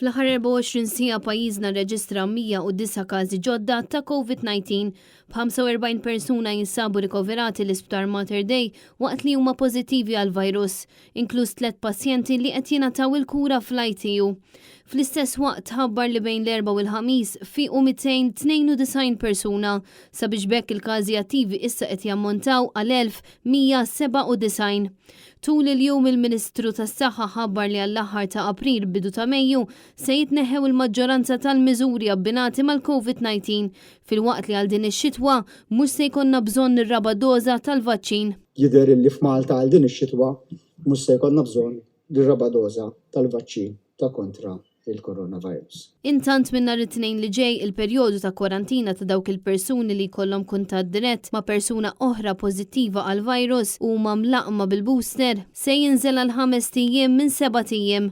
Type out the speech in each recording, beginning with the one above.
Fl-aħħar 24 siegħa pajjiżna rreġistra 109 każi ġodda ta' Covid-19, b'45 persuna jinsabu rikoverati l-Isptar Mater Dei waqt li huma pożittivi għall-virus, inkluż tlett pazjenti li qed jingħataw il-kura fl-ITU. Fl-istess waqt tħabbar li bejn l-Erbgħa u l-Ħamis fiequ 292 persuna, sabiex b'hekk il-każi attivi issa qed jammontaw għal 1,197. Tul il-jum il-Ministru tas-Saħħa ħabbar li għall-aħħar ta' April bidu ta' Mejju se jitneħħew il-maġġoranza tal-miżuri abbinati mal-Covid-19 filwaqt li għal din ix-xitwa mhux se jkollna bżonn ir-raba' doża tal-vaċċin. Jidher illi f'Malta għal din ix-xitwa mhux se jkollna bżonn ir-raba' doża tal-vaċċin ta' kontra il-coronavirus. Intant minn nhar it-Tnejn li ġej il-perjodu ta' kwarantina ta' dawk il-persuni li jkollhom kuntatt dirett ma' persuna oħra pożittiva għall-virus u huma mlaqqma bil-booster se jinżel għal ħamest ijiem minn sebat ijiem.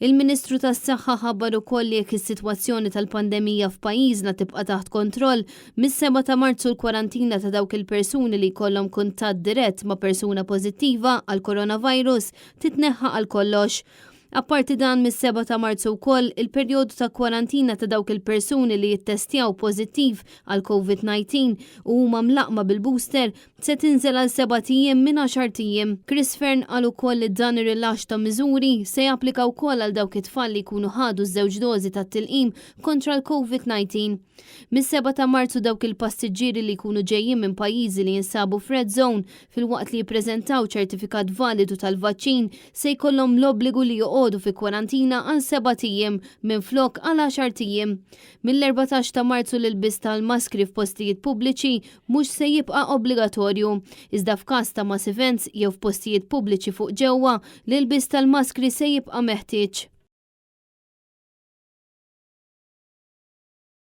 Il-Ministru tas-Saħħa ħabbar ukoll li jekk is-sitwazzjoni tal-pandemija f'pajjiżna tibqa' taħt kontroll, mis-sebgħa ta' Marzu l-kwarantina ta' dawk il-persuni li jkollhom kuntatt dirett ma' persuna pożittiva għall-coronavirus titneħħa għal kollox. Apparti dan, mis-sebgħa ta' Marzu wkoll, il-perjodu ta' kwarantina ta' dawk il-persuni li jittestjaw pożittiv għal Covid-19 u huma mlaqqma bil-booster se tinżel għal sebat ijiem minn għaxart ijiem. Chris Fearne qal ukoll li dan ir-rilaxx ta' miżuri se japplika wkoll għal dawk it-tfal li jkunu ħadu ż-żewġ dożi tat-tilqim kontra l-Covid-19. Mis-sebgħa ta' Marzu dawk il-passiġġieri li jkunu ġejjin minn pajjiżi li jinsabu f'red zone filwaqt li jippreżentaw ċertifikat validu tal-vaċċin se jkollhom l-obbligu li joqogħdu fi kwarantina għal sebat ijiem minflok għal għaxart ijiem. Mill-14 ta' Marzu l-ilbies tal-maskri f'postijiet pubbliċi mhux se jibqa' obbligatorju, iżda f'każ ta' mass events jew f'postijiet pubbliċi fuq ġewwa, l-ilbies tal-maskri se jibqa' meħtieġ.